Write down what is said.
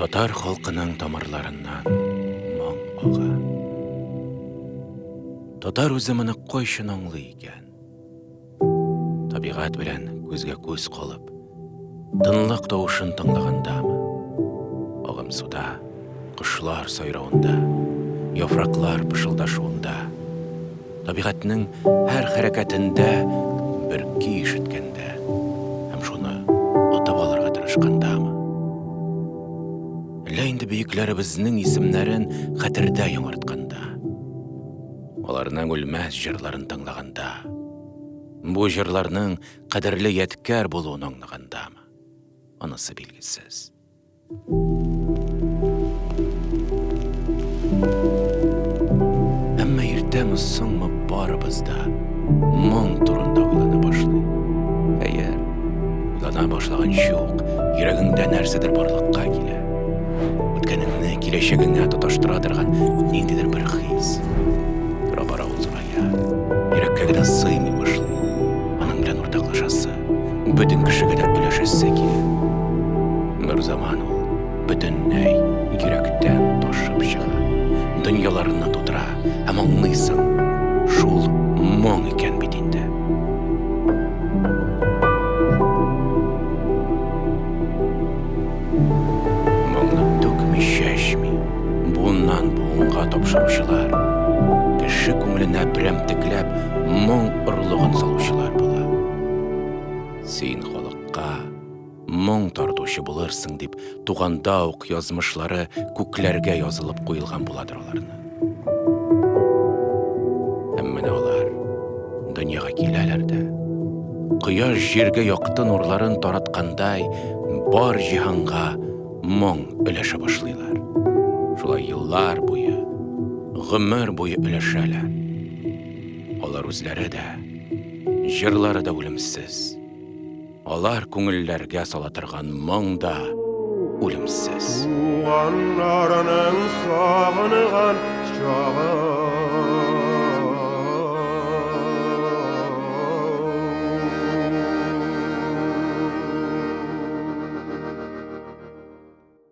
Татар халкының тамырларыннан моң ага. Татар үзе моны кайчан аңлый икән? Табигать белән күзгә күз калып, тынлык тавышын тыңлагандамы? Агымсуда, кошлар сайравында, яфраклар пышылдашуында, табигатьнең һәр хәрәкәтендә бер көй ишеткәндә һәм шуны отып алырга тырышкандамы? Әллә инде бөекләребезнең исемнәрен хәтердә яңартканда, аларның үлмәс җырларын тыңлаганда, бу җырларның кадерле ядкәр булуын аңлагандамы? Анысы билгесез. Әмма иртәме соңмы барыбыз да моң турында уйлана башлый. Хәер, уйлана башлаганчы ук йөрәгеңдә нәрсәдер барлыкка килә. Үткәнеңне киләчәгеңә тоташтыра торган ниндидер бер хис. Тора-бара ул зурая, йөрәккә генә сыймый башлый. Аның белән уртаклашасы, бөтен кешегә дә өләшәсе килә. Берзаман ул бөтенләй йөрәктән ташып чыга, дөньяларны тутыра һәм аңлыйсың, шул моң икән бит инде. Моңны түкми, чәчми, буыннан буынга тапшыручылар, кеше күңеленә берәмтекләп моң орлыгын салучылар була. Син халыкка моң тартучы булырсың дип, туганда ук язмышлары күкләргә язылып куелган буладыр аларның. Һәм менә алар дөньяга киләләр дә, кояш җиргә якты нурларын тараткандай, бар җиһанга моң өләшә башлыйлар. Шулай еллар буе, гомер буе өләшәләр. Алар үзләре дә, җырлары да үлемсез. Алар күңелләргә сала торган моң да үлемсез. Туганнарының сагынган чагы.